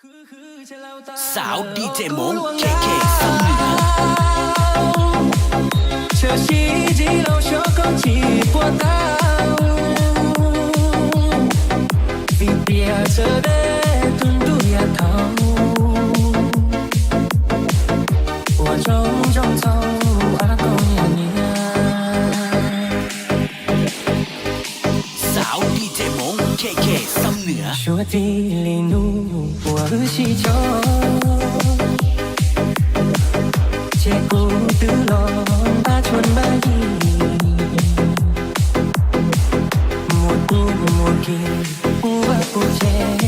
Xav DJ Hmoob K K xab niam. Tshwm sim txij los xyov koj tsis puas tau, vim tias txawv deb tus ntuj yav thaud, ua tsoom zoo txhaum av koj nyiam nyiam. Xav DJ Hmoob K K xab niam. Suav txij li hnub uas wb sib tso, ces kuv twb los npaj tshuaj npaj yig, muaj tub muaj ki, puv vaj puv tsev,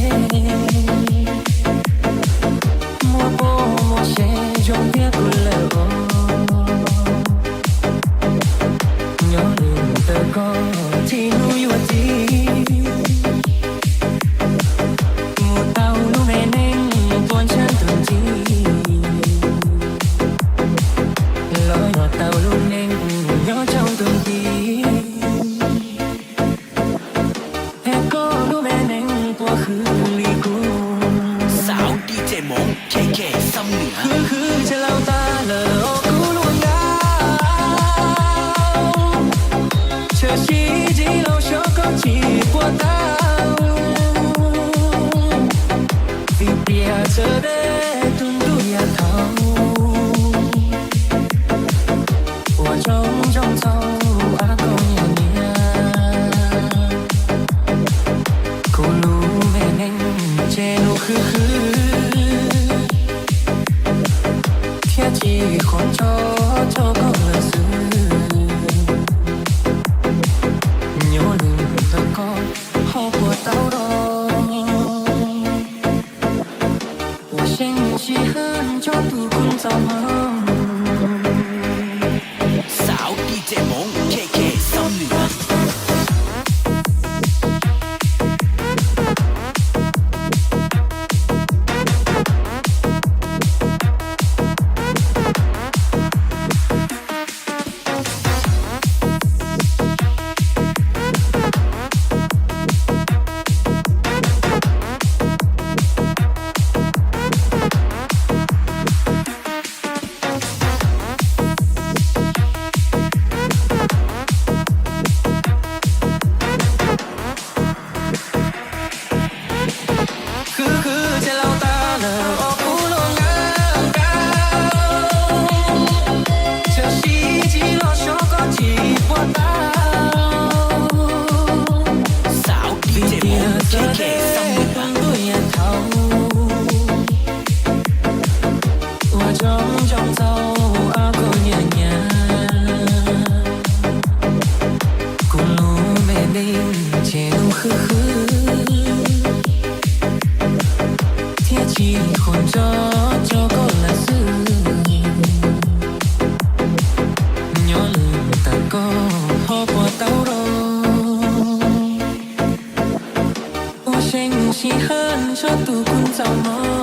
muaj poj muaj sev zoo thiab kuv lawm os. Nyob li ntawm koj txij hnub yuav txiv, mus tau lub me neej puas ntshai tus ntxim, los yog tau lub neej nyob tsaus ntuj nti. Es koj lub me neej puas khwv li kuv? Xav DJ Hmoob K K xab niam. Khwv khwv tsis laus tag lawm os kuv luag nkaus, tshwm sim txij los xyov koj tsis puas tau, vim tias txawv deb tus ntuj yav thaud, ua tsoom zoo txhaum av koj nyiam nyiam. Kuv lub me neej ces nws khwv khwv, thiab tsis qhuas ntsho tso koj lawm xwb. Nyob li ntawm koj ho puas tau rau, ua seem sij hawm tso tus kub ntxaus mog. Xav DJ Hmoob K K xab niam. Khwv khwv tsis laus tag lawm os kuv luag nkaus, tshwm sim txij los xyov koj tsis puas tau, vim tias txawv deb tus ntuj yav thaud, ua tsoom zoo txhaum av koj nyiam nyiam. Kuv lub me neej ces nws khwv khwv, thiab tsis qhuas ntsho tso koj lawm xwb. Nyob li ntawm koj ho puas tau rau, ua seem sij hawm tso tus kub ntxaus mog.